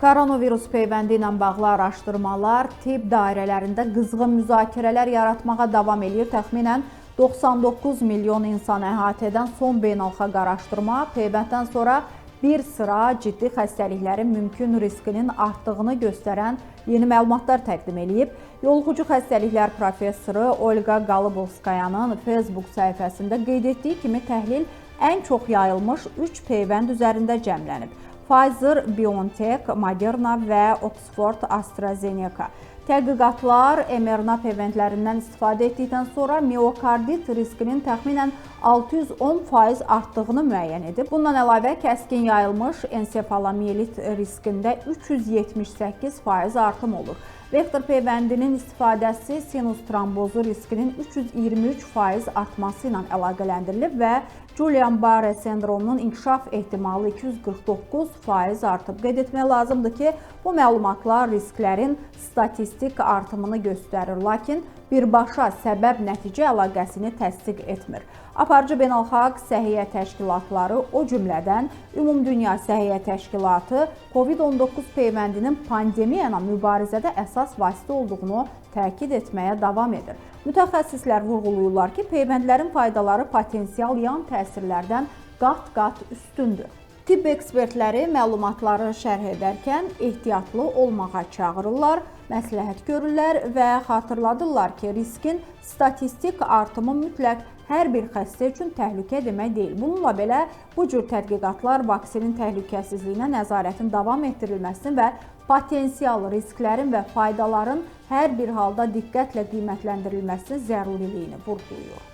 Koronavirus peyvəndi ilə bağlı araşdırmalar tibb dairələrində qızğın müzakirələr yaratmağa davam eləyir. Təxminən 99 milyon insan əhatə edən son beynəlxalq araşdırma peyvənddən sonra bir sıra ciddi xəstəliklərin mümkün riskinin artdığını göstərən yeni məlumatlar təqdim eləyib. Yoluxucu xəstəliklər professoru Olqa Qalubovskayanın Facebook səhifəsində qeyd etdiyi kimi təhlil ən çox yayılmış 3 peyvənd üzərində cəmlənib. Pfizer, BioNTech, Moderna və Oxford AstraZeneca. Tədqiqatlar mRNA peyvəndlərindən istifadə etdikdən sonra miokardit riskinin təxminən 610% artdığını müəyyən edib. Bundan əlavə kəskin yayılmış ensefalomiyelit riskində 378% artım olur. Vektor peyvəndinin istifadəsi sinus trombozu riskinin 323% artması ilə əlaqələndirilib və Guillain-Barré sendromunun inkişaf ehtimalı 249% artıb. Qeyd etmək lazımdır ki, bu məlumatlar risklərin statistik artımını göstərir, lakin birbaşa səbəb-nəticə əlaqəsini təsdiq etmir. Aparıcı beynəlxalq səhiyyə təşkilatları, o cümlədən Ümumdünya Səhiyyə Təşkilatı COVID-19 peyvəndinin pandemiya ilə mübarizədə əsas vasitə olduğunu təkid etməyə davam edir. Mütəxəssislər vurğulayırlar ki, peyvəndlərin faydaları potensial yan təsirlərdən qat-qat üstündür. Tibb ekspertləri məlumatları şərh edərkən ehtiyatlı olmağa çağırırlar, məsləhət görürlər və xatırladırlar ki, riskin statistik artımı mütləq hər bir xəstə üçün təhlükə demək deyil. Bununla belə, bu cür tədqiqatlar vaksinin təhlükəsizliyinə nəzarətin davam etdirilməsini və potensial risklərin və faydaların hər bir halda diqqətlə qiymətləndirilməsinin zəruriliyini vurğulayır.